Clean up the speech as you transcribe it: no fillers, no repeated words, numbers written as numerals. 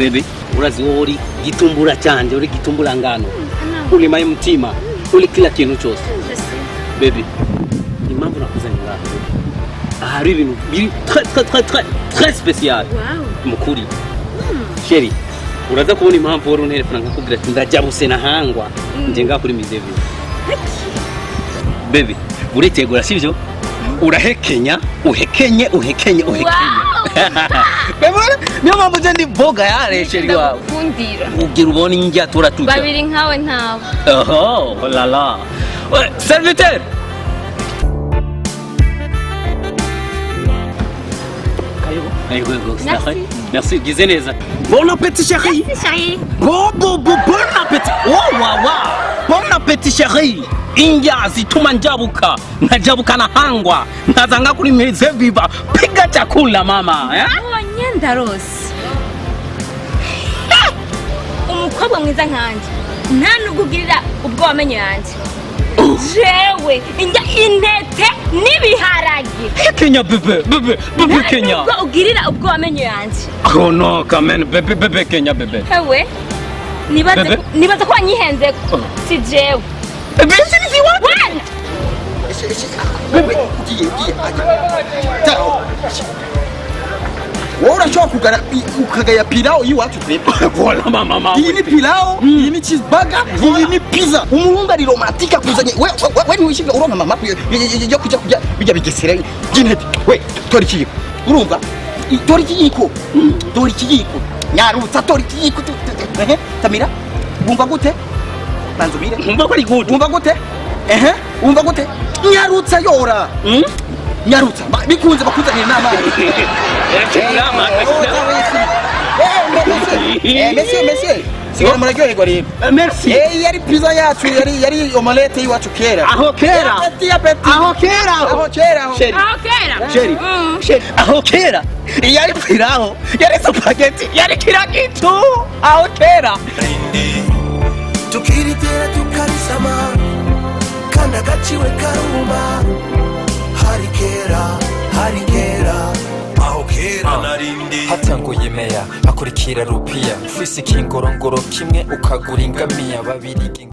Bébé, urazi wowe uri gitumbura cyanje, uri gitumbura ngano, uri my mutima, uri kila kintu cyose. Bébé, impamvu nakuzanye ngaha, aha hari ibintu biri très très très très très spécial. Mukuri chérie, uraza kubona impamvu wari unterefona nkakubwira ati ndajabuse nahangwa nje ngaha kuri Mizevi. Bébé, uritegura, sivyo? Urahekenya, uhekenye, uhekenye, uhekenye. Bébé, niyo mpamvu je ndi boga yare chérie wawe. Ndagukundira. Ugira ubone indya tura turya. Babiri nkawe ntawe. Oh la la. Ouais, serviteur. Yego, yego. Merci. Merci, gize neza. Bon appétit, chérie. Chérie. Bon bon bon bon appétit. Oh wa wa. Bon appétit, chérie. Indya zituma njabuka, nkajabuka nahangwa, nkazanga kuri meze viva. Piga chakula, mama, eh? Ubonye ndarose umukobwa mwiza nkanjye, nta nubwo ugirira ubwo wamenye yanjye jewe indya intete n'ibiharage. Kenya, bébé, bébé, bébé. Nta Kenya. nubwo ugirira ubwo wamenye yanjye. Oh no, quand même, bébé, bébé, Kenya, bébé. Hewe, nibaze Bébé. Nibaze ko wanyihenzeko. Oh. Si jewe. Bébé, si si wa. Wana. Bébé, ugiye ugiye ajya wowe urashobora kugara ukagaya pilawo y'iwacu twebwe. Voilà, mama, mama. Iyi ni pilawo, iyi ni cheeseburger, iyi ni pizza. Umuhungu ari romantique akuzanye we we we ntiwishinga uronka mama yo kujya kurya bijya bigesera by'intete. We tora ikiyiko, urumva? Tora ikiyiko, tora ikiyiko, nyarutsa, tora ikiyiko. Ehe, tamira, wumva gute? Banza umire. Nkumva ko ari good. Wumva gute? Ehe, wumva gute? Nyarutsa, yora. Nyarutsa. Bikunze bakuzanira n'amazi. Monsieur, monsieur, sigara muraryoherwa rero. Merci. Eh, yari pizza yacu, yari omelette y'iwacu kera. Aho kera. Appétit, appétit. Aho kera. Aho kera aho. Chérie. Aho kera. Chérie. Chérie, aho kera yari pilawo, yari spaghetti, yari kila kitu aho kera. Tukiritera tukarisama kandi agaciwe karuma. Hari kera, hari kera, aho kera narindi. Hatanguye meya, hakurikira rupiya, ufise ikingorongoro kimwe ukagura ingamiya babiri.